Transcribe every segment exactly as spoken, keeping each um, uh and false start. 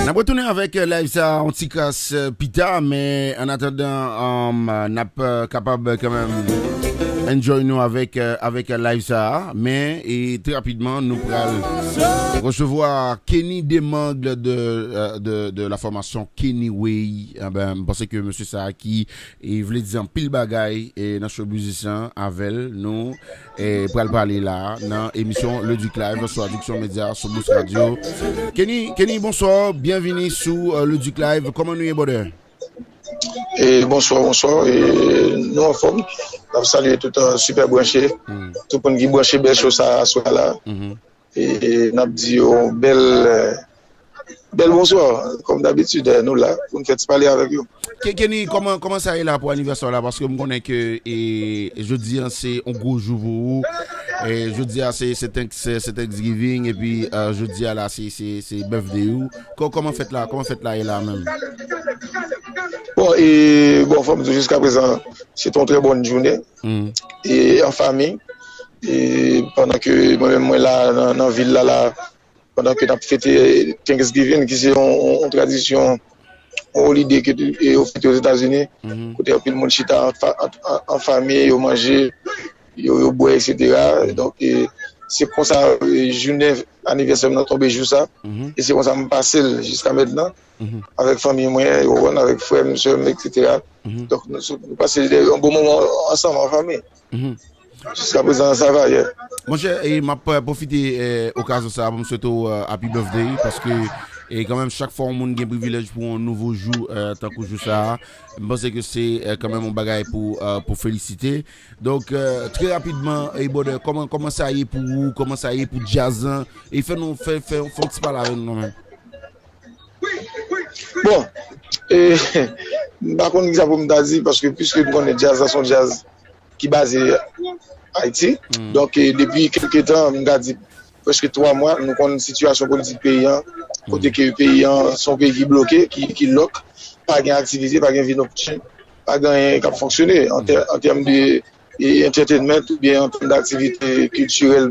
N ap retounen avèk, euh, live sa a, yon ti kras, euh, pita, men an atandan, um, n ap, euh, kapab, euh, kanmenm enjoy nou avèk, euh, avèk, euh, live sa a, men, e, trè rapidman, nou pral resevwa Kenny Demangle de, euh, de, de la formation Kenny Way. Enben, m panse ke mesye sa a ki, e, vle di anpil bagay, e, nan show business lan avè l, nou, e, pral pale la a nan emisyon Le Duc Live sou Addiction Media, sou Boost Radio. Kenny, Kenny, bonswa, byenvini sou, euh, Le Duc Live. Kòman nou ye, brother? E, bonswa, bonswa. E, nou anfòm. N ap salye tout, euh, Sipè Branche. Hmm. Tout moun ki branche bèl show sa a aswè a la. Hmm. E, n ap di yo bèl, euh, bèl bonswa. Kòm dabitid, euh, nou la pou n fè ti pale avèk yo. Ke-, Kenny, kòman, kòman sa ye la pou anivèsè w la? Paske m konnen ke, e, jodi a se yon gwo jou pou ou. E, jodi a se, se, thanks, se, se Thanksgiving, epi, euh, jodi a la se, se, se birthday ou. Kò-, kòman fèt la, kòman fèt la ye la menm? Bon, e, bon, fò m di w, jiska prezan, se te yon trè bòn jounen. Hmm. E, an fanmi. E, pandan ke mwen menm, mwen la, nan, nan vil la, la, pandan ke n ap fete Thanksgiving, ki se yon, yon, yon tradisyon, yon holiday ke, e, yo fete Ozetazini, hmm, kote anpil moun chita an, fa- an, an, an fanmi, yo manje, yo, yo bwè, etsetera. Donk, e, se konsa, e, jounen anivèsè m nan tonbe jou sa. Mhm. E se konsa m pase l jiska mentnan. Mhm. Avèk fanmi mwen, ou konprann, avèk frè m, sè m, etsetera. Mhm. Donk, nou, nou pase de, yon bon moman ansanm, an fanmi. Mhm. Jiska prezan, sa va, yeah. Monchè, e m ap, e, pwofite, e, okazyon sa a pou m swete w, e, happy birthday, paske, e, kanmenm, chak fwa yon moun gen privilèj pou yon nouvo jou, e, tankou jou sa a, m panse ke se, e, kanmenm yon bagay pou, e, pou felisite. Donk, e, trè rapidman, e, brother, kòman, kòman sa ye pou ou? Kòman sa ye pou djaz lan? E fè nou, fè, fè, fè yon ti pale avè nou kanmenm. Bon, e, m pa konn kisa pou m ta di, paske piske nou konnen djaz la se yon djaz ki baze Ayiti. Hmm. Donk, e, depi kèlke tan, m ta di prèske twa mwa, nou konn sitiyasyon politik peyi an, kote ke peyi an se yon peyi ki bloke, ki, ki lòk, pa gen aktivite, pa gen vi noktin, pa gen anyen k ap fonksyone an tè- an tèm de, e, entertainment oubyen an tèm daktivite kiltirèl,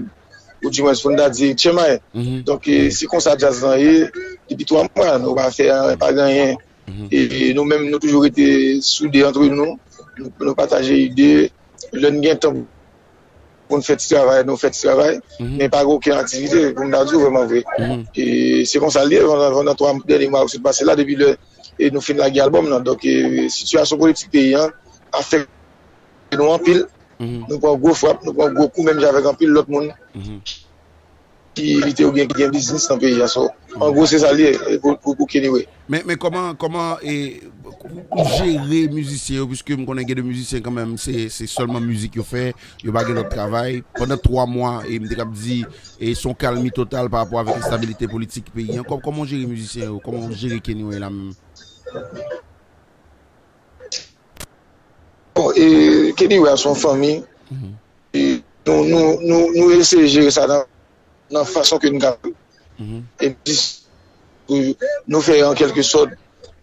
ou dimwens pou n ta di tchèmay. Mhm. Donk, e, se konsa djaz lan ye depi twa mwa, nou pa fè anyen, pa gen anyen. Mhm. E nou menm, nou toujou rete soude antre nou, nou, nou pataje ide. Lè n gen tan pou n fè ti travay, nou fè ti travay, mhm, men pa gen okenn aktivite, pou m ta di w vrèman vre. Mhm. E se konsa l ye, pandan, pandan twa dènye mwa ki sot pase la, depi lè, e nou fin lage albòm nan. Donk, e, sitiyasyon politik peyi an afekte nou anpil. Mhm. Nou pran gwo frap, nou pran gwo kou, menm jan avèk anpil lòt moun, mhm, ki lite oubyen ki gen biznis nan peyi a. So, an gwo, se sa l ye, e, pou, pou, pou Kenny Way. Men, men kòman, kòman, e, ou, ou jere mizisyen yo, piske m konnen gen de mizisyen kanmenm, se, se sèlman mizik yo fè, yo pa gen lòt travay. Pandan twa mwa, e, m te kab di, e, se yon kalmi total pa rapò avèk enstabilite politik peyi an. Kò- kòman w jere mizisyen yo? Kòman w jere Kenny Way la menm? Bon, e, Kenny Way a se yon fanmi. Mhm. E nou, nou, nou, nou eseye jere sa nan, nan fason ke nou kapab. Mhm. E jis pou nou fè an kèlke sòt,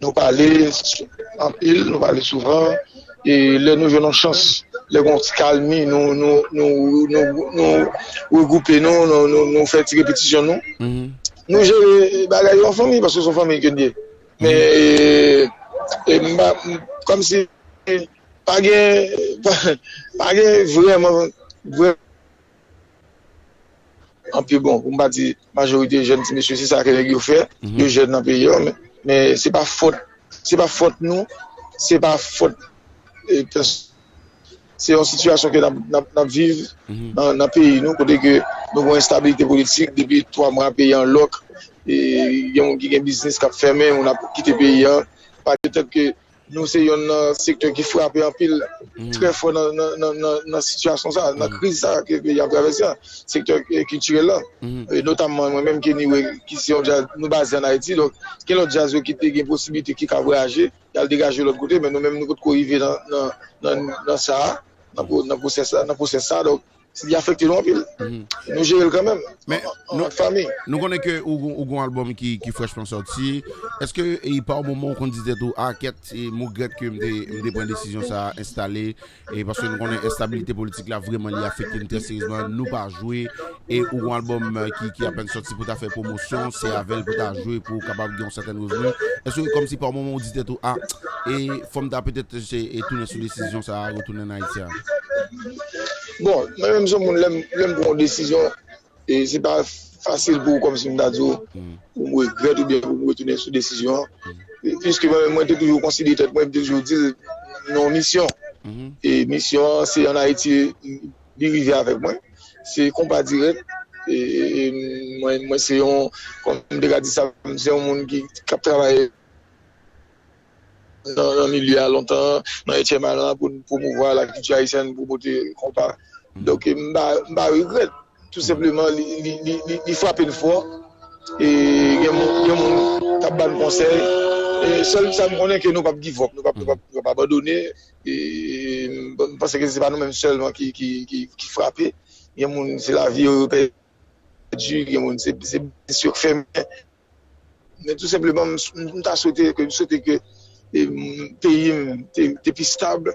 nou pale anpil, nou pale souvan. E lè nou jwenn yon chans, lè gen yon ti kalmi, nou, nou, nou, nou, nou regwoupe nou, nou, nou, nou fè ti repetisyon nou. Mhm. Nou jere bagay yo an fanmi, paske se yon fanmi ke n ye. Men, e, e, m pa, m, kòmsi pa gen, pa, pa gen vrèman, vrèman, anpil, bon, pou m pa di majorite jèn ti mesye, se sa ke nèg yo fè, mhm, yo jèn nan peyi yo, men, men se pa fòt, se pa fòt nou, se pa fòt, e, pès- se yon sitiyasyon ke n ap, n ap, n ap viv, mhm, nan, nan peyi nou, kote ke nou gen yon enstabilite politik depi twa mwa, peyi an lòk, e, gen moun ki gen biznis k ap fèmen, moun ap kite peyi an, pa petèt ke nou se yonn nan sektè ki frape anpil, mhm, trè fò nan, nan, nan, nan, nan sitiyasyon sa, nan, mhm, kriz sa ke peyi a ap travèse an, sektè, e, kiltirèl la. Mhm. E notamman mwen menm, Kenny Way, ki se yon djaz, nou baze ann Ayiti, donk gen lòt djaz yo ki te gen posiblite ki ka vwayaje, y al degaje lòt kote, men nou menm nou potko rive nan, nan, nan, nan sa a, nan pwo- nan pwosès la, nan pwosès sa a. Donk, li afekte nou anpil. Nou jere l kanmenm, men an nou, ak fanmi. Nou konnen ke ou, ou gon albòm ki, ki frèchman sòti. Èske e, pa yon moman ou konn di tèt ou, a kèt, e, m regrèt ke m te, m te pran desizyon sa a, enstale, e paske nou konnen enstabilite politik la vrèman li afekte n trè seryezman, nou pa jwe, e ou gon albòm, e, ki, ki apèn sòti pou ta fè pwomosyon, se avè l pou ta jwe, pou w kapab gen yon sètèn revni. Èske kòmsi pa yon moman ou di tèt ou, a, e fò m ta petèt, e, tounen sou desizyon sa a, retounen an Ayiti a? Bon, mwen menm se yon moun, lè m, lè m pran yon desizyon, e se pa fasil pou kòmsi m ta di w, pou m regrèt oubyen pou m retounen sou desizyon an. E piske mwen menm, mwen te toujou konsidere tèt mwen, m te toujou di l nan yon misyon. E misyon an, se an Ayiti, li rive avèk mwen. Se konpa dirèk. E, e mwen, mwen se yon, kòm m te ka di sa, m se yon moun ki, k ap travay nan, nan milye a lontan, nan etyèm a lan, pou n pwomouvwa lakilti ayisyèn, pou pote konpa. Donk, e m pa, m pa regrèt. Tou senpleman, li, li, li, li, li frape n fò. E gen moun, gen moun k ap ba n konsèy. E sèl sa m konnen ke nou p ap give up, nou p ap, nou p ap, nou p ap abandone. E m panse ke se pa nou menm sèlman ki, ki, ki, ki frape. Gen moun, se lavi yo, yo pèdi, gen moun, se, se biznis yo k fèmen. Men tou senpleman, m, m ta swete ke, m swete ke, e, m, peyi m te, te pi stab.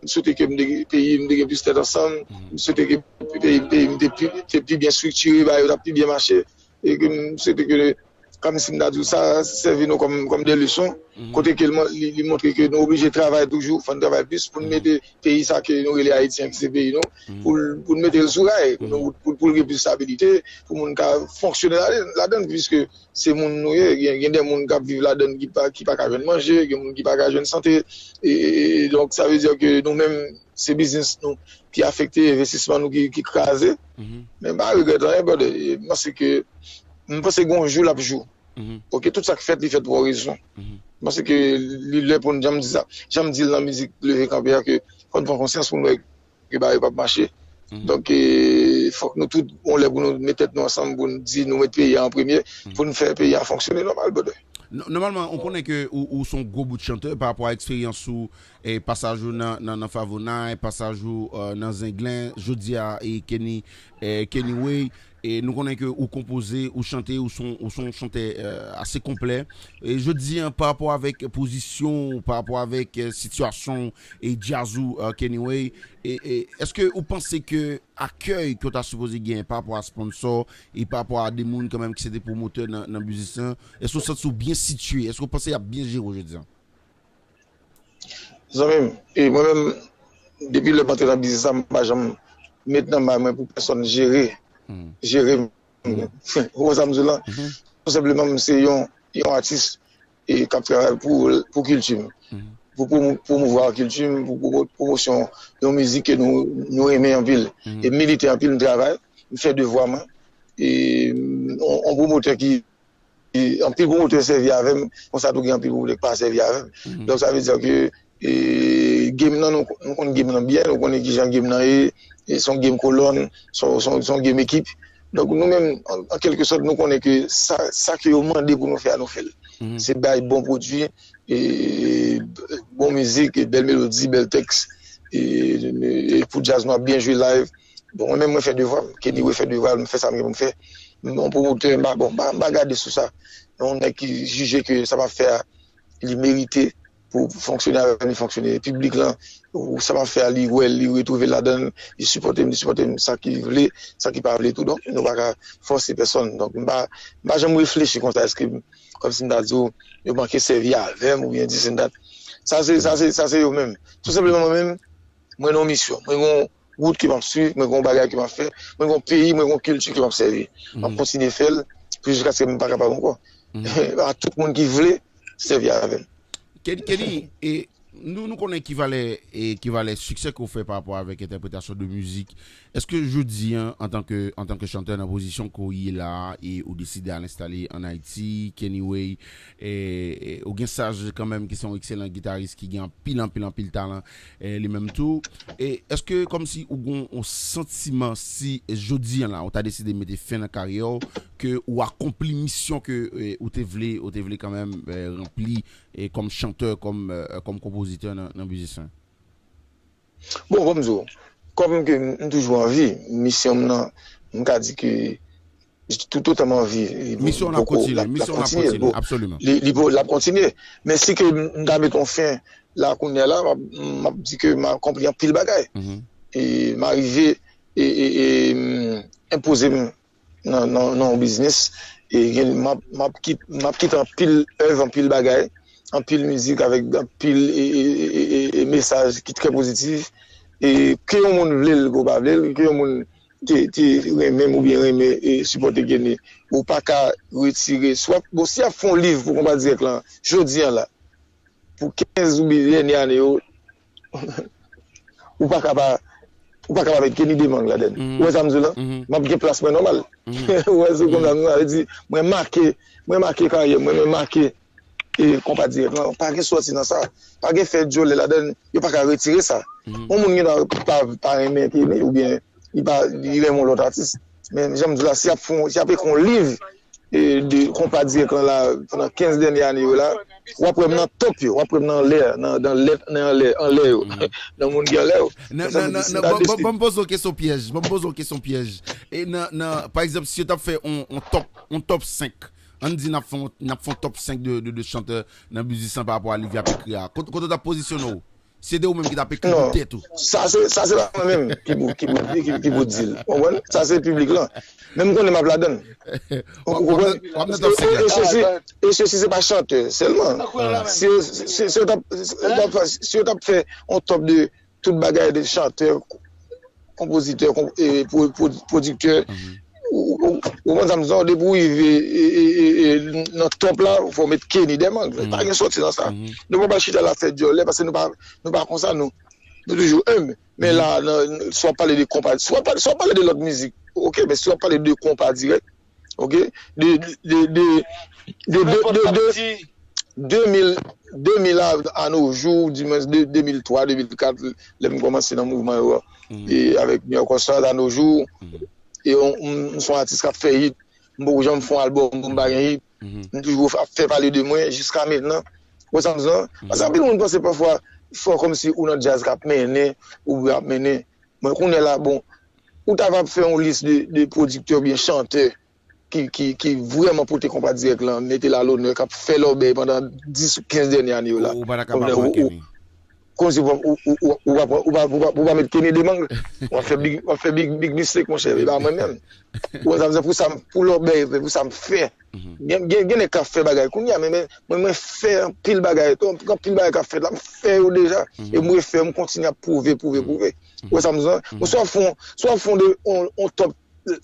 M swete ke m te, peyi m te gen plis tèt ansanm. M swete ke peyi, peyi m te pi, te pi byen estriktire, bagay yo t ap pi byen mache. E ke m swete ke, kòmsi m ta di w sa, sèvi nou kòm, kòm de leson. Kote ke l mon-, li, li montre ke nou oblije travay toujou, fò n travay plis pou n mete peyi sa ke nou rele Ayiti an, ki se peyi nou, pou l, pou n mete l sou ray, pou nou, pou, pou l gen plis stabilite, pou moun ka fonksyone ladan, ladan l, piske se moun nou ye, gen, gen de moun k ap viv ladan l ki pa, ki pa ka jwenn manje, gen moun ki pa ka jwenn sante, e, e, e donk, sa vle di ke nou menm, se biznis nou ki afekte, envestisman nou ki, ki kraze. Men m pa regrèt anyen, brother. E m panse ke, m panse gen yon jou l ap jou. Oke, tout sa k fèt, li fèt pou yon rezon. M panse ke li lè pou n, jan m di sa, jan m di l nan mizik Leve Kanpe a, ke fò n pran konsyans pou n wè ke bagay yo p ap mache. Donk, e, fòk nou tout, yon lè pou nou met tèt nou ansanm, pou n di nou met peyi a an premye, pou n fè peyi a fonksyone nòmal, brother. Nò-, nòmalman, ou konnen ke ou, ou se yon gwo bout chantè pa rapò a eksperyans ou, e, pasaj ou nan, nan, nan Favonay, pasaj ou, e, nan Zenglen, jodi a, e, Kenny, e, Kenny Way, e nou konnen ke ou konpoze, ou chante, ou se yon, ou se yon chantè, e, ase konplè. E jodi a, pa rapò avèk pozisyon ou, pa rapò avèk, e, sitiyasyon ou, e djaz ou, e, Kenny Way, e, e, èske ou panse ke akèy ke w ta sipoze genyen pa rapò a sponsò e pa rapò a de moun kanmenm ki se de pwomotè nan, nan biznis lan, èske w santi w byen sitiye? Èske w panse y ap byen jere w jodi a? Zanmi m, e mwen menm, depi lè m antre nan biznis la, m pa janm met nan men mwen pou pèsonn jere, jere m. Ou konprann sa m di w la? Tou senpleman, m se yon, yon atis e k ap travay pou, pou kilti m, pou pwomo-, pwomouvwa kilti m, pou pwomo-, pwomosyon yon mizik ke nou, nou renmen anpil. E m milite anpil, m travay, m fè devwa mwen. E m, on, on pwomotè ki, e anpil pwomotè sèvi avè m, konsa tou gen anpil pwomotè ki pa sèvi avè m. Donk, sa vle di ke, e, game nan, nou, nou konn game nan byen, nou konnen kijan game nan ye, e se yon game kolòn, se yon, se yon, se yon game ekip. Donk, nou menm, an, an kèlke sòt, nou konnen ke sa, sa ke yo mande pou nou fè a, nou fè l. Se bay bon pwodui, e, bon mizik, e bèl melodi, bèl tèks, e, e pou djaz nou ap byen jwe live. Bon, mwen menm, mwen fè devwa m, Kenny Way fè devwa l, m fè sa m gen pou m fè. M yon pwomotè, m pa, bon, m pa, m pa gade sou sa. Yon nèg ki jije ke sa m ap fè a, li merite pou fonksyone avè m, li fonksyone. Piblik lan, ou, sa m ap fè a, li wè l, li retwouve l ladan l, li sipòte m, li sipòte m, sa ki vle, sa ki pa vle tou. Donk, nou pa ka fòse pèsonn. Donk, m pa, m pa janm reflechi konsa, èske m, kòmsi m ta di w, yo manke sèvi avè m oubyen dis and that. Sa se, sa se, sa se yo menm. Tou senpleman, mwen menm, mwen nan yon misyon. Mwen gen yon wout ke m ap swiv, mwen gen yon bagay ke m ap fè, mwen gen yon peyi, mwen gen yon kilti ke m ap sèvi. M ap kontinye fè l pou jiskaske m pa kapab ankò. A tout moun ki vle sèvi avè m. Kenny, Kenny, e, nou, nou konnen ki valè, e, ki valè siksè ke w fè pa rapò avèk entèpretasyon de mizik. Èske jodi a, antanke, antanke chantè nan pozisyon ke w ye la a, e ou deside al enstale an Ayiti, Kenny Way, e, e ou gen Saj kanmenm ki se yon ekselan gitaris ki gen anpil, anpil, anpil talan, e li menm tou. E èske kòmsi ou gen yon santiman si jodi a la, ou ta deside mete fen nan karyè w, ke ou akonpli misyon ke, e, ou te vle, ou te vle kanmenm, e, ranpli, e, kòm chantè, kòm, e, kòm konpozitè nan, nan biznis lan? Bon, ban m di w, kòm ke m toujou an vi, misyon m nan, m ka di ke toutotan m an vi, misyon an ap kontinye, misyon an ap kontinye, absoliman. Li, li, l ap kontinye. Men si ke m ta met yon fen la kounye a la, m ap, m ap di ke m akonpli anpil bagay. E m arive e, e, e, m enpoze m nan, nan, nan yon biznis. E gen, m ap, m ap kit-, m ap kite anpil èv, anpil bagay, anpil mizik avèk anpil e, e, e, e, e mesaj ki trè pozitif. E ke yon moun vle l, ke w pa vle l, ke yon moun te, te renmen m oubyen renmen e sipòte Kenny, ou pa ka retire. Swa, bon, si y ap fè yon liv pou Konpa Dirèk lan, jodi a la, pou kenz oubyen dènye ane yo, ou pa ka pa, ou pa ka pa met Kenny Demang ladan l. Ou wè sa m di w la? M ap gen plas mwen nòmal. Ou wè se konsa m di w la, vle di, mwen make, mwen make karyè m, mwen, mwen make e Konpa Dirèk lan. Pa gen sòti nan sa. Pa gen fè djòlè ladan l. Yo pa ka retire sa. Yon moun gen dwa pa, pa renmen Kenny oubyen li pa, li renmen yon lòt atis. Men jan m di w la, si y ap fè yon, si y ap ekri yon liv e, de Konpa Dirèk lan la, pandan kenz dènye ane yo la, w ap wè m nan top yo, w ap wè m nan anlè, nan, nan lè, nan anlè, anlè yo. Nan moun ki anlè yo. Nan, nan, nan, nan, ban, ban, ban m poze w kesyon pyèj, ban m poze w kesyon pyèj. E nan, nan, pa egzanp, si yo t ap fè on, on top, on top senk, ann di n ap fè on, n ap fè on top senk de, de, de chantè nan biznis lan pa rapò a liv y ap ekri a, kote, kote w t ap pozisyone w? Se de ou menm ki t ap ekri pou tèt ou. Sa se, sa se pa mwen menm ki pou, ki pou, ki, ki pou di l. Ou konprann? Sa se piblik lan. Men m konnen m ap ladan l. Ou konprann? W ap nan top senk la. E, e, e sesi, e sesi se pa chantè sèlman. Si, si, si yo t ap, si yo t ap fè, si yo t ap fè on top de tout bagay de chantè, konpozitè, konp-, e, pwo-, pwo-, pwodiktè. Ou, ou, ou konn sa m di w, depi w rive e, e, e, e, nan top la, fò w met Kenny Demang. Pa gen sòti nan sa. Nou pa pral chita la fè djòlè, paske nou pa, nou pa konsa, nou, nou toujou enb. Men la, nan, si w ap pale de konpa, si w ap pale, si w ap pale de lòt mizik, oke, men si w ap pale de Konpa Dirèk, oke, de, de, de, de, de, de, de, de mil, de mil a, a nos jours, di mwens de, de mil twa, de mil kat, lè m kòmanse nan mouvman yo a, e avèk New York All Stars, a nos jours, e on, m, m se yon atis k ap fè hit, m poko janm fè yon albòm pou m pa gen hit, m toujou ap fè pale de mwen jiska mentnan. Ou wè sa m di la? Paske anpil moun panse pafwa, fò kòmsi ou nan djaz k ap mennen, ou ap mennen. Mwen kounye a la, bon, ou ta va fè yon lis de, de pwodiktè oubyen chantè ki, ki, ki vrèman pote Konpa Dirèk lan, mete l a lonè, k ap fè lòbèy pandan dis ou kenz dènye ane yo la. Ou, ou pa ta ka pa pran Kenny. Kòmsi ou, ou, ou, ou, ou pa pran, ou pa, ou pa, ou pa met Kenny Demang, w ap fè big, w ap fè big, big mistake, monchè, e pa mwen menm. Ou wè sa m di, pou sa, pou lòbèy, pou sa m fè. Gen, gen, gen nèg k ap fè bagay kounye a, men, men, mwen, mwen fè anpil bagay, anpil bagay k ap fèt la, m fè yo deja. E m refè, m kontinye ap pwouve, pwouve, pwouve. Ou wè sa m di? Bon, si w ap fè on, si w ap fè on de, on, on top,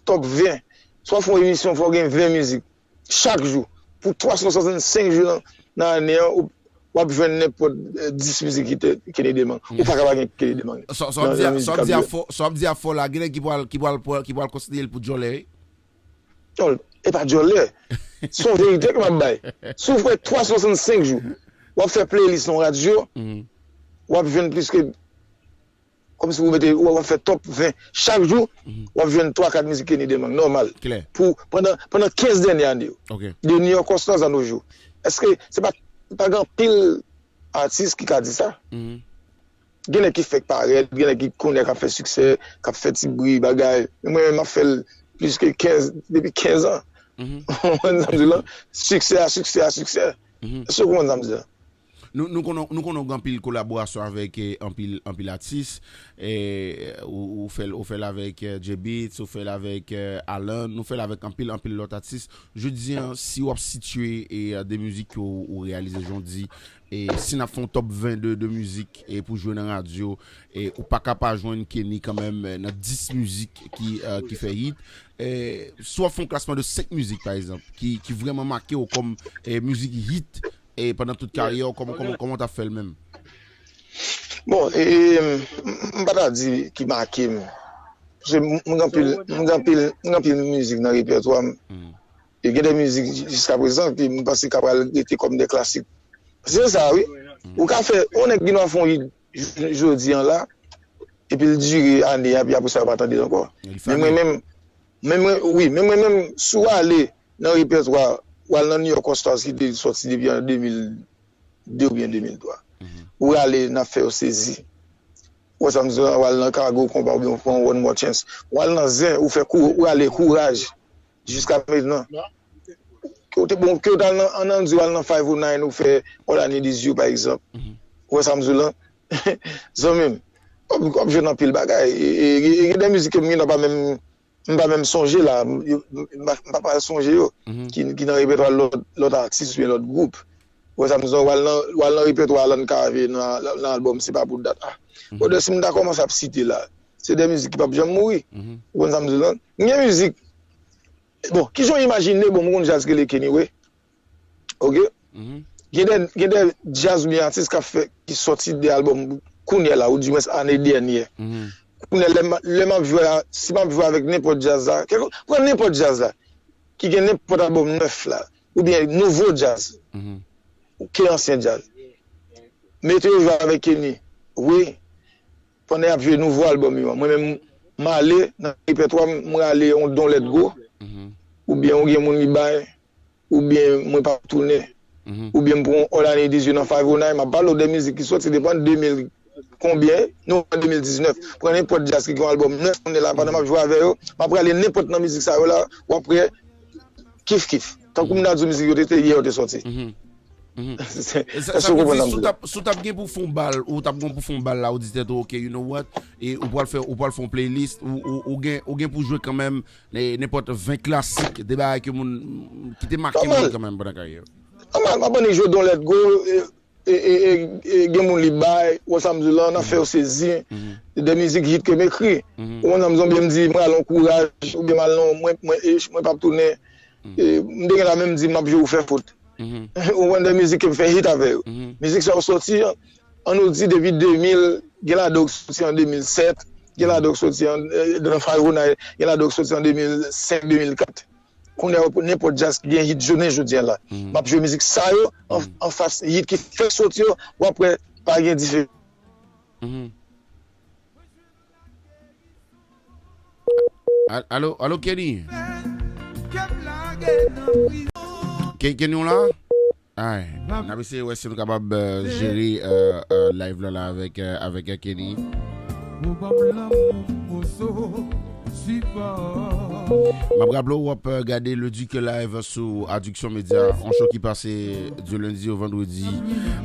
top ven, si w ap fè on emisyon, fò w gen ven mizik. Chak jou. Pou twa san swasannsenk jou nan, nan ane an, ou, w ap jwenn nenpòt, eh, dis mizik ki te, Kenny Demang. Ou pa ka pa gen Kenny Demang. Sa, sa w ap di a, sa w ap di a fò, sa w ap di a fò la, gen nèg ki pral, ki pral, ki pral konsidere l pou djòlè, wi. Non, e pa djòlè. Se yon verite ke m ap bay. Si w fè twa san swasannsenk jou, w ap fè playlist nan radyo, w ap jwenn plis ke, kòmsi w mete, w ap fè top ven. Chak jou, w ap jwenn twa kat mizik Kenny Demang, nòmal. Pou, pandan, pandan kenz dènye ane yo. De New York All Stars a nos jours. Èske se pa, pa gen anpil atis ki ka di sa? Gen nèg ki fèk parèt, gen nèg ki konnen k ap fè siksè, k ap fè ti bri, bagay. Men mwen menm, m ap fè l plis ke kenz, depi kenz an. Ou konprann sa m di w la? Siksè a siksè a siksè. Èske w konprann sa m di w la? Nou, nou konnen, nou konnen w gen anpil kolaborasyon avèk, eh, anpil, anpil atis. Eh, ou, ou fè l, ou fè l avèk, eh, J-Beatz, ou fè l avèk, eh, Alan, nou fè l avèk anpil, anpil lòt atis. Jodi an, si w ap sitiye, eh, de mizik ke w, ou reyalize jan w di, e si n ap fè yon top ven de, de mizik, e pou jwe nan radyo, e ou pa ka pa jwenn Kenny kanmenm, eh, nan dis mizik ki, eh, ki fè hit. Eh, si w ap fè yon klasman de senk mizik, pa egzanp, ki, ki vrèman make w kòm, eh, mizik hit, e pandan tout karyè w, kòman, kòman, kòman w t ap fè l menm? Bon, e, m, m pa ta di ki make m. Paske m, m gen anpil, m gen anpil, m gen anpil mizik nan repètwa m. E gen de mizik jiskaprezan ke m panse k ap pral rete kòm de klasik. Se sa, wi. Ou ka fè, yon nèg gen dwa fè yon hit j-, jodi an la, epi l dire ane, epi apre sa, yo pa tande l ankò. Men mwen menm, men mwen, wi, men mwen menm, si w ale nan repètwa, w al nan New York All Stars ki te sòti depi an de mil de oubyen de mil twa. Ou rale, n ap fè yo sezi. Ou wè sa m di la, w al nan Kago Konpa oubyen w pran One More Chance. W al nan Zen, ou fè kou, ou rale Kouraj jiska mentnan. Ke w te bon, ke w t al nan, an, an di w al nan Five oh nine, ou fè All I Need Is You, pa egzanp. Ou wè sa m di w la? Zanmi m, w ap, w ap jwenn anpil bagay. E, e, e, gen de mizik ke m gen nan pa menm, m pa menm sonje la. M, yo, m, m pa, m pa pral sonje yo. Ki, ki nan repètwa lòt, lòt atis oubyen lòt gwoup. Ou wè sa m di w, w al nan, w al nan repètwa Alan Cavé nan, nan, nan albòm Se pa pou dat la. Bon, de si m ta kòmanse ap site la, se de mizik ki p ap janm mouri. Ou konn sa m di w la? M gen mizik, bon, kijan w imajine, bon, m konn djaz ki rele Kenny Way. Oke? Gen de, gen de djaz oubyen atis k ap fè, ki sòti de albòm kounye a la, oudimwens ane dènyè. Kounye a, lè m, lè m ap jwe a, si m ap jwe avèk nenpòt djaz la, kèlke, pran nenpòt djaz la, ki gen nenpòt albòm nèf la, oubyen nouvo djaz, ke ansyen djaz. Mete yo jwe avèk Kenny. Wi, pandan y ap jwe nouvo albòm yo an, mwen menm, m ale nan repètwa m, m rale yon Don't Let Go, oubyen yon Gen Moun Li Bay, oubyen Mwen p ap tounen, oubyen m pran All I Need Is You nan Five oh nine, m ap pale w de mizik ki sòti depi an de mil konbyen, nou an de mil diznèf. Pran nenpòt djaz ki gen yon albòm nèf, kounye a la, pandan m ap jwe avè yo, m ap rale nenpòt nan mizik sa yo la, w ap wè kif kif. Tankou m ta di w mizik yo te, te yè yo te sòti. Èske w konprann sa m di la? Si w t ap, si w t ap gen pou fè yon bal, ou t ap gen pou fè yon bal la, ou di tèt ou, "Ok, you know what?" E ou pral fè, ou pral fè yon playlist, ou, ou, ou gen, ou gen pou jwe kanmenm, e, nenpòt ven klasik, de bagay ke moun, ki te make moun kanmenm pandan karyè yo. Nòmal, m ap annik jwe Don't Let Go, e, e, e, e, e, Gen Moun Li Bay, ou wè sa m di w la, nan fè yo sezi, de mizik hit ke m ekri. Ou konn sa m di w, oubyen m di, mwen al nan Kouraj, oubyen m al nan, mwen, mwen, e, mwen p ap tounen. E, m te gentan menm di, m ap jwe Ou Fè Fot. Ou konn de mizik ke m fè hit avè yo. Mizik sa yo sòti, an nou di depi de mil, gen ladan yo k sòti an de mil sèt, gen ladan yo k sòti an, e, nan Five oh nine, gen ladan yo k sòti an de mil senk, de mil kat. Kounye a, nenpòt djaz ki gen hit jounen jodi a la. M ap jwe mizik sa yo, an, anfas hit ki fèk sòti yo, w ap wè pa gen diferans. Al-, alo, alo, Kenny? Ke-, Kenny, w la? Ay, n ap eseye wè si nou kapab, euh, jere, euh, euh, live la, la avèk, euh, avèk, euh, Kenny. M ap raple w, w ap, euh, gade Le Duc Live sou Adduction Media, yon show ki pase du lundi au vendredi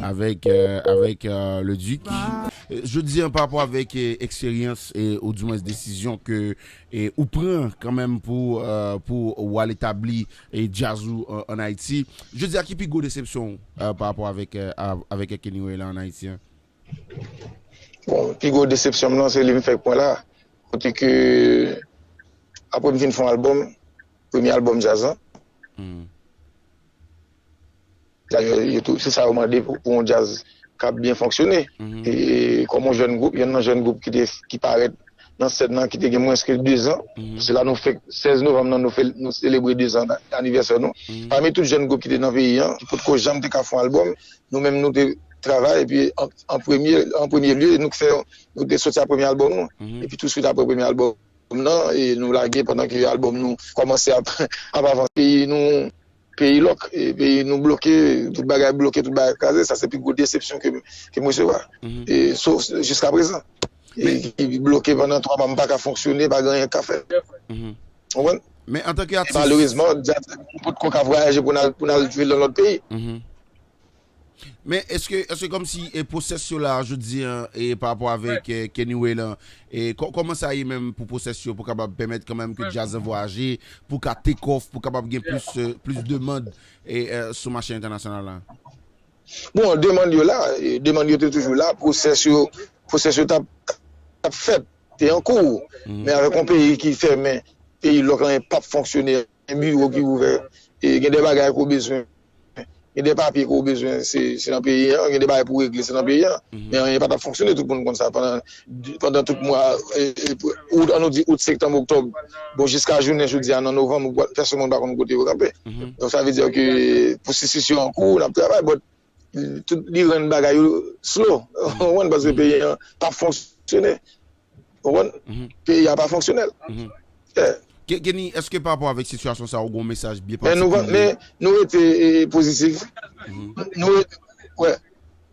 avèk, euh, avèk, euh, Le Duc. Euh, jodi an, pa rapò avèk, euh, eksperyans, e, oudimwens desizyon ke, e, ou pran kanmenm pou, euh, pou w al etabli, e, djaz ou, euh, ann Ayiti. Jodi a, ki pi gwo desepsyon w, euh, pa rapò avèk, euh, a-, avèk Kenny Way la ann Ayiti an? Bon, pi gwo desepsyon m nan, se li m fèk pran la. Kote ke, apre m fin fè yon albòm, premye albòm djaz lan. Dayè, yo tou, se sa yo mande pou, pou yon djaz k ap byen fonksyone. E kòm yon jèn gwoup, yonn nan jèn gwoup ki te, ki parèt nan sèn nan, ki te gen mwens ke de zan. Se la nou fèk, sèz novanm nan, nou fè, nou selebre de zan anivèsè nou. Pami tout jèn gwoup ki te nan peyi an, ki potko janm te ka fè yon albòm, nou menm nou te travay, epi an, an premye, an premye lye, nou fè, nou te soti ak premye albòm nou. Epi touswit apre premye albòm nan, e nou lage pandan ke albòm nou kòmanse ap, ap avanse. Peyi nou, peyi lòk, e peyi nou bloke, tout bagay bloke, tout bagay kraze, sa se pi gwo desepsyon ke, ke m resevwa. E, sof jiska prezan. E ki bloke pandan twa mwa, m pa ka fonksyone, pa gen anyen k ka fèt. Ou konprann? Men antanke atis, malerezman, djaz, nou potko ka vwayaje pou n al, pou n al jwe nan lòt peyi. Men èske, èske kòmsi, e, pwosès yo la, jodi an, e, pa rapò avèk, e, Kenny Way lan, e, kò-, kòman sa ye menm pou pwosès yo, pou kapab pèmèt kanmenm ke djaz lan vwayaje, pou ka take off, pou kapab gen plis, e, plis demann, e, e, sou mache entènasyonal la? Bon, demann yo la, e, demann yo te toujou la, pwosès yo, pwosès yo t ap, t ap fèt, te an kou. Men avèk yon peyi ki fèmen, peyi lòk lan p ap fonksyone, gen biwo ki ouvè, e gen de bagay ke w bezwen, gen de papye ke w bezwen, se, se nan peyi an, gen de bagay pou w regle, se nan peyi an. Men anyen pa t ap fonksyone, tout moun konn sa. Pandan, pandan tout mwa, e, e, out, ann nou di out, septanm, oktòb, bon, jiska jounen jodi a, nan novanm, pèsonn moun pa konn kote yo kanpe. Donk, sa vle di ke pwosesis yo an kou, n ap travay, but tout li rann bagay yo slow. Ou konprann? Paske peyi an p ap fonksyone. Ou konprann? Peyi a pa fonksyonèl. Yeah. Ke-, Kenny, èske pa rapò avèk sitiyasyon sa a, ou gen yon mesaj byen patikilye? Men nou, men nou rete, e, pozitif. Nou rete, wè.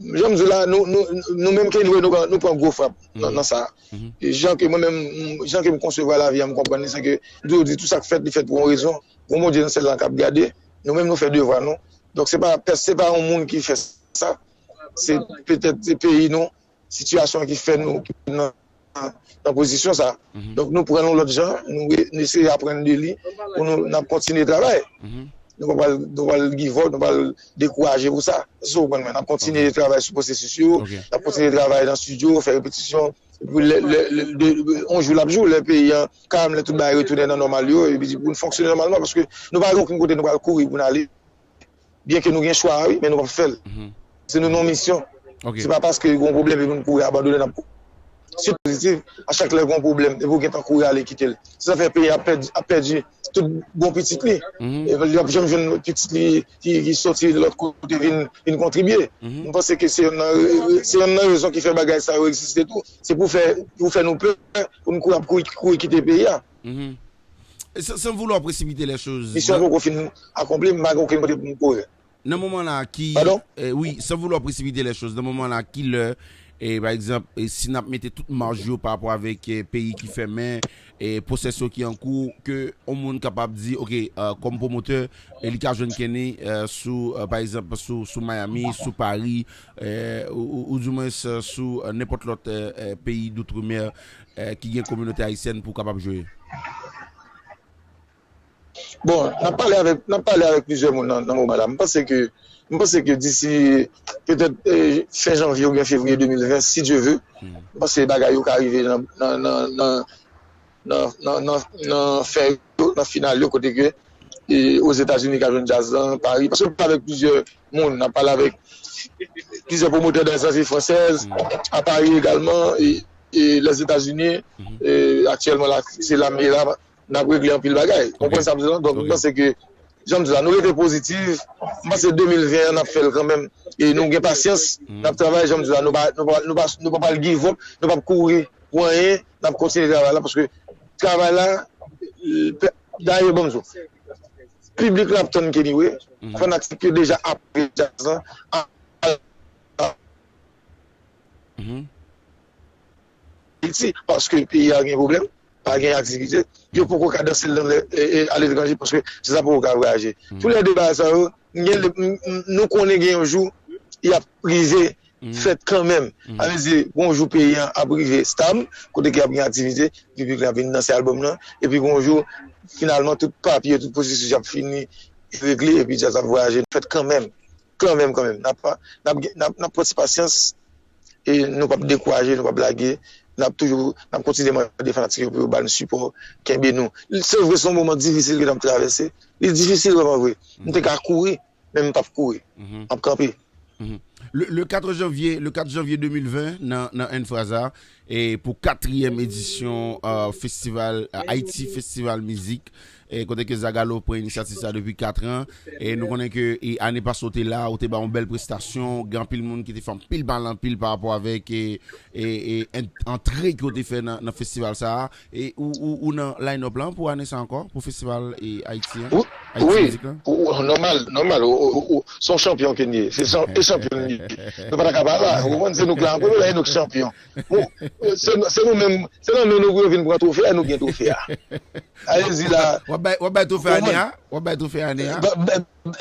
Jan m di w la, nou, nou, nou menm Kenny Way, nou, pran- nou pran gwo frap nan, nan sa. E jan ke mwen menm, jan ke m konsevwa lavi a, m konprann li, se ke m toujou di tout sa k fèt, li fèt pou yon rezon. Gon Bondye nan syèl la k ap gade, nou menm nou fè devwa nou. Donk se pa, se pa yon moun ki fè sa, se petèt se peyi nou, sitiyasyon ki fè nou nan, nan pozisyon sa. Donk nou pran yon lòt jan, nou, nou eseye aprann de li, pou nou, n ap kontinye travay. Nou pa pral, nou pa pral give up, nou pa pral dekouraje pou sa. Se sa w konprann mwen, n ap kontinye travay sou pwosesis yo, n ap kontinye travay nan estidyo, fè repetisyon. Epi lè, lè, lè, de, de, yon jou l ap jou, lè peyi an kalm, lè tout bagay retounen nan nòmal yo, epi pou n fonksyone nòmalman, paske nou pa gen okenn kote nou pral kouri pou n ale. Byen ke nou gen chwa a, wi, men nou p ap fè l. Se nou nan yon misyon. Se pa paske gen yon pwoblèm epi nou kouri abandone, n ap kou-, si pozitif, a chak lè gen yon pwoblèm, epi w gentan kouri ale kite l. Se sa fè peyi a ap pèdi, ap pèdi tout bon pitit li. Epi li p ap janm jwenn pitit li ki, ki soti lòt kote vin, vin kontribye. M panse ke se yonn nan, se yonn nan rezon ki fè bagay sa yo egziste tou. Se pou fè, pou fè nou pè, pou n kouri, kouri, kouri kite peyi a. Sans vouloir précipiter les choses. Misyon poko fin akonpli, m pa gen okenn kote pou m kouri. Nan moman la ki, wi, sans vouloir précipiter les choses, nan moman la ki lè, e, pa egzanp, e, si n ap mete tout maj yo pa rapò avèk e, peyi ki fèmen, e, pwosès yo ki an kou, ke yon moun kapab di, oke, e, kòm pwomotè, e, li ka jwenn Kenny e, sou, e, pa egzanp, sou, sou Miami, sou Paris, e, ou, ou, ou dimwens sou e, nenpòt lòt e, e, peyi doutremer e, ki gen kominote ayisyèn pou w kapab jwe? Bon, n ap pale avèk, n ap pale avèk plizyè moun nan, nan moman la. M panse ke, m panse ke disi petèt e, fen janvye oubyen fevriye de mil ven, si Dye ve, m panse bagay yo ka rive nan, nan, nan, nan, nan, nan, nan, nan fen yo, nan final yo, kote ke e, Ozetazini ka jwenn djaz lan, Paris. Paske m pale avèk plizyè moun, n ap pale avèk plizyè pwomotè dan zanzye fransèz, a Paris egalman, e, e Lèzetazini, e, aktyèlman la, se lame la, n ap regle anpil bagay. Konprann sa m di la? Donk, m panse ke, jan m di la, nou rete pozitif. M panse de mil ven an, n ap fè l kanmenm. E nou gen pasyans, n ap travay, jan m di la, nou pa, nou pa, nou pa, nou pa pral give up, nou p ap kouri pou anyen, n ap kontinye travay la, paske travay la, dayè, ban m di w, piblik la ap tann Kenny Way, fanatik yo deja ap jazz lan, Ayiti, paske peyi a gen pwoblèm, pa gen aktivite, yo poko ka danse l nan lè, e, e, aletranje, paske se sa poko ka vwayaje. Tou lè de bagay sa yo, gen, nou konnen gen yon jou, y ap rive fèt kanmenm. Sa vle di, gon jou peyi an ap rive stab, kote ke ap gen aktivite, piblik la ap vin danse albòm nan, epi gon jou, finalman, tout papye, tout pwosesis yo ap fini regle, epi djaz ap vwayaje, fèt kanmenm. Kanmenm, kanmenm. N ap, n ap, n ap, n ap pran ti pasyans, e nou p ap dekouraje, nou p ap lage, n ap toujou, n ap kontinye mande fanatik yo pou yo ba n sipò, kenbe nou. Se vre, se yon moman difisil ke n ap travèse. Li difisil vrèman vre. M te ka kouri, men m p ap kouri. M ap kanpe. Le, le quatre janvier, le quatre janvier deux mille vingt, nan, nan N Fraza, e pou katriyèm edisyon e, festival, e, Haïti Festival Mizik, e kote ke Zagalo pran inisyativ sa depi kat an, e nou konnen ke e, ane pase w te la, ou te ba yon bèl prestasyon, gen anpil moun ki te fè anpil pale anpil pa rapò avèk e, e, e, an- antre ke w te fè nan, nan festival sa a. E ou, ou, ou nan line-up lan pou ane sa ankò, pou festival e, Ayiti an? Ayiti Wi, Mizik lan? Ou, ou, nòmal, nòmal, ou, ou, ou, ou, se yon chanpyon ke n ye, se chan- e chanpyon n ye. Nou pa ta ka pa la, ou konprann, se nou k la an premye, e nou k chanpyon. Bon, se, se nou menm, se nan men nou pou yo vin pran twofe a, nou gen twofe a. Sa vle di la, W ap bay, w ap bay twofe ane a? W ap bay twofe ane a?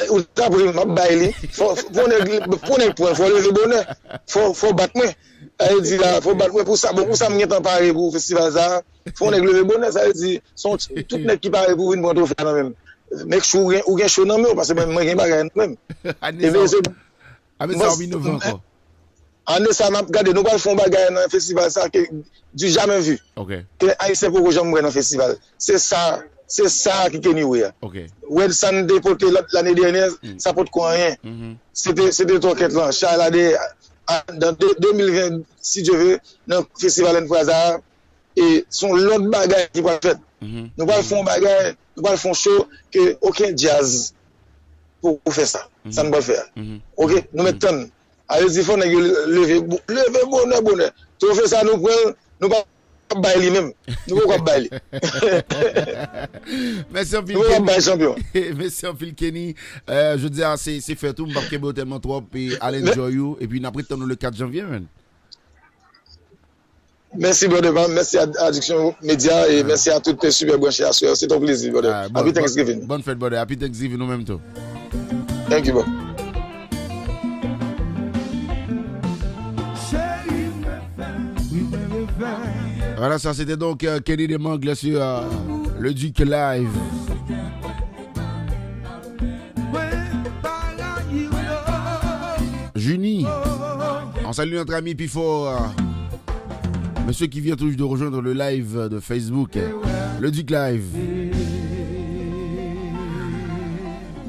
Ou ta pri, m ap bay li. Fò, fò nèg, fò nèg pran, fò leve bonè. Fò, fò bat mwen. Sa vle di la, fò bat mwen pou sa. Bon, pou sa m gentan pare pou festival sa. Fò nèg leve bonè, sa vle di, se yon ti, tout nèg ki pare pou vin pran twofe a nan men m. Make sure ou gen, ou gen cho nan men w, paske mwen, mwen gen bagay nan men m. Ebyen, se, Ane sa w ap inove ankò. Ane sa n ap gade, nou pral fè yon bagay nan festival sa ke du jamais vu. Ke Ayisyen poko janm wè nan festival. Se sa, se sa ki Kenny Way a. Wè sa n te pote lane dènyè, sa potko anyen. Se te, se te twòkèt lan, chay la dèyè. Nan de mil ven, si Dye ve, nan festival N Fraza a, e se yon lòt bagay ki pral fèt. Nou pral fè yon bagay, nou pral fè yon show ke okenn djaz poko fè sa. Sa n pral fè a. Oke, nou mèt tann. Sa vle di fò nèg yo leve, leve bonè, bonè. Twofe sa nou pran l, nou pa ap bay li menm. Nou poko ap bay li. Mèsi anpil Nou poko ap Kenny. Bay chanpyon. Mèsi anpil Kenny. Euh, jodi a se se fèt ou, m p ap kenbe w tèlman twòp e al enjoy ou. Epi n ap ret tann ou le kat janvye, man. Mèsi brother pa m, mèsi a Addiction Media e mèsi a tout te super branche aswè. Se ton plezi brother. Ah, bon, Happy bon, Thanksgiving. Bonne fête brother. Happy Thanksgiving ou menm tou. Thank you bro. Voilà, ça c'était donc euh, Kenny Desmangles sur euh, le Duc Live. Junie, on salue notre ami Pifo, euh, monsieur qui vient tout juste de rejoindre le live de Facebook, euh, le Duc Live.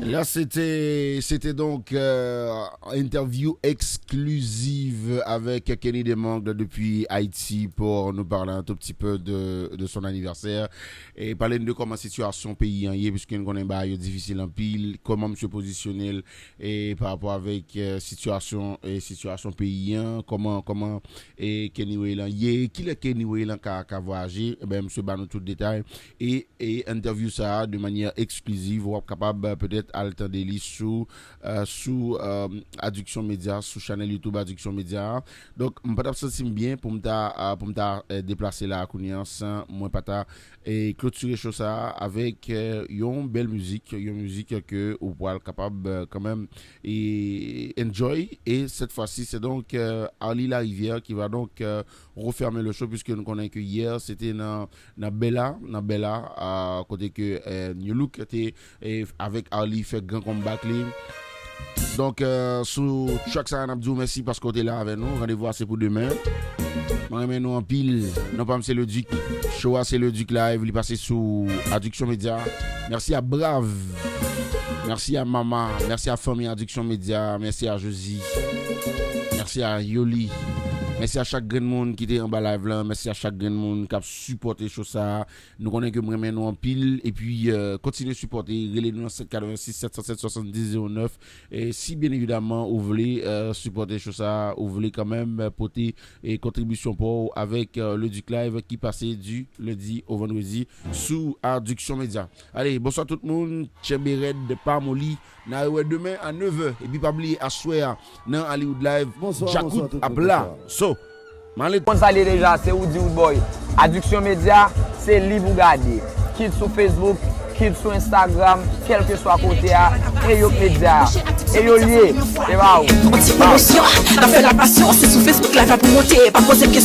Là, c'était c'était donc euh, interview exclusive avec Kenny Desmangles depuis Haïti pour nous parler un tout petit peu de, de son anniversaire et parler de comment situation pays en est, puisque nous connaissons bah, il est difficile en pile, comment monsieur positionné et par rapport avec euh, situation et situation pays, hein, comment comment et Kenny Wayland, qui le Kenny Wayland qui a voyagé, ben monsieur bah nous tout détail et et interview sa de manière exclusive ou ap kapab euh, peut-être al tande li sou euh, sou euh, Addiction Media, sou chanèl YouTube Addiction Media. Donk m pa t ap santi m byen pou m ta euh, pou m ta euh, deplase la kounye an san mwen pa ta e klotire show sa avèk euh, yon bèl mizik, yon mizik ke ou pral kapab euh, kanmenm e enjoy et cette fois-ci c'est donc euh, Arly Larivière qui va donc euh, refermer le show puisque nous connaissons que hier c'était dans dans Bella, dans Bella, euh, côté que euh, New Look était et avec Arly fait grand comeback li. Donk euh, sou track sa n ap di w mèsi paske w te la avè nou. Randevou a se pou demen. Mwen renmen nou anpil. Non pa m se le Duc. Show a se le Duc Live. Li pase sou Addiction Media. Mèsi a Brav. Mèsi a Mama. Mèsi a fanmi Addiction Media. Mèsi a Josie. Mèsi a Yoli. Mèsi a chak grenn moun ki te anba live lan. Mèsi a chak grenn moun k ap sipòte show sa. Nou konnen ke m renmen nou anpil. Epi euh, kontinye sipòte. Rele nou nan sèt katrevensis sèt san sèt swasanndis zewo nèf. E si byen evidaman ou vle euh, sipòte show sa, ou vle kanmenm euh, pote e kontribisyon pa w avèk euh, le Duc Live ki pase di lendi o vandredi sou Addiction Media. Ale, bonswa tout moun, tchenbe rèd pa moli. N a rewè demen a nèv è. Epi pa bliye aswè a nan Hollywood Live, Djakout ap la. So, m ale. Konn sa l ye deja, se Woody Woodboy. Addiction Media, se li pou gade. Kit sou Facebook, kit sou Instagram, kèlkeswa kote a, e yo k Media. E yo l ye, se pa ou. Yon ti pwomosyon, n ap fè la pasyon, se sou Facebook live la pou monte. Pa poze m kesyon.